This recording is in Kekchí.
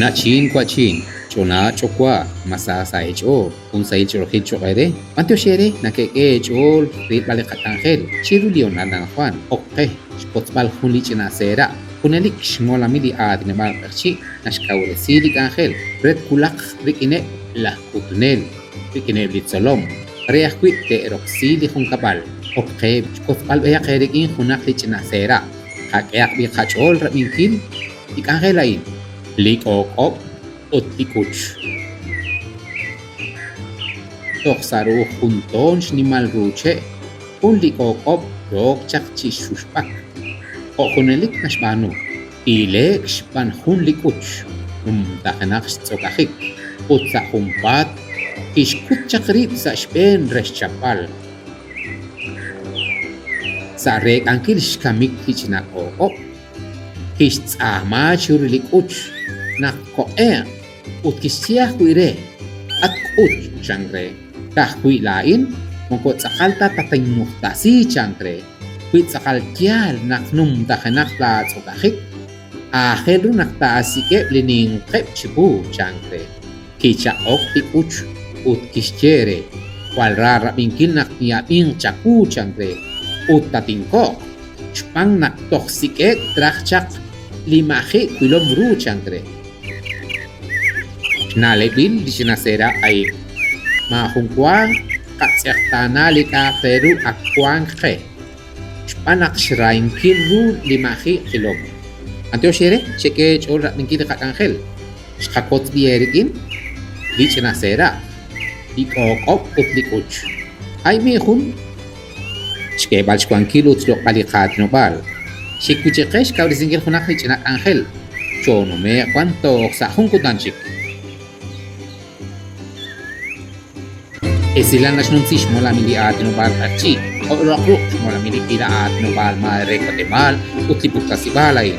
Na'chin, wa'chin, ch'ona, ch'owa, ma sa sa' eech'ool, jun sahil ch'oolejil cho'q eere. B'antiox eere nakek'e eech'ool rilb'al li qak'anjel chiru li honal anajwan. Ok qe xwotzb'al jun li ch'ina seeraq'. Junelik xmolamil li aatinob'aal q'eqchi' naxkawresi li k'anjel re twulaq rik'ineb' laj k'utunel, rik'ineb' li tzolom, re ajwi' te'roksi li junkab'al. Ok qe xwotzb'al b'ayaq eerik'in junaq li ch'ina seeraq'. Qak'ehaq b'i' qach'ool rab'inkil li k'anjel a'in, li k'ook'ob' ut li k'uch. Toj sa' ru'uj jun toon xnimal ru che', jun li k'ook'ob' yook chaq chi xuxb'ak, jo' junelik naxb'aanu. Ile'k xb'aan jun li k'uch, numtajenaq xtz'okajik, ut sa' junpaat kixkut chaq rib' sa' xb'een re xchapb'al. Sa' reek'ankil xkamik li ch'ina k'ook'ob', kixtz'aama chiru li k'uch naq tkoq'e'q ut kixye ajwi' re, At k'uch, chan re, ka'ajwi' laa'in moko tz'aqal ta tatinnujtasi, chan re, wi tz'aqal yaal naq numtajenaq laatz'okajik, aajel ru naq taasik'eb' li ninqeb' chiwu, chan re. Kichaq'ok li k'uch ut kixye re, Jwal ra rab'inkil naq tin'ab'inq chawu, chan re, ut tatinko'q, xb'aan naq toj sik'e'k traj chaq li maji' wilom ru, chan re. Xna'leb'il li ch'ina seeraq' a'in, Maajun wa tqatz'eqtaana li k'a'aq re ru ak wank qe, xb'aan naq xrahinkil ru li maji' qilom. B'antiox eere xek'e eech'ool rab'inkil li qak'anjel. Xqawotz b'i' eerik'in li ch'ina seeraq', li k'ook'ob' ut li k'uch. A'in b'i' jun xk'eeb'al xwankil ut xloq'al li qaatinob'aal. Xik wi' chik qe xkawresinkil junaq li ch'ina k'anjel. Choonume'q wan toj sa' jun kutan chik. Esilal naxnumsi xmolamil li aatinob'aal Q'eqchi', jo' roq ruq' xmolamil li k'iila aatinob'aal maare re Watemaal ut li puktasib'aal a'in.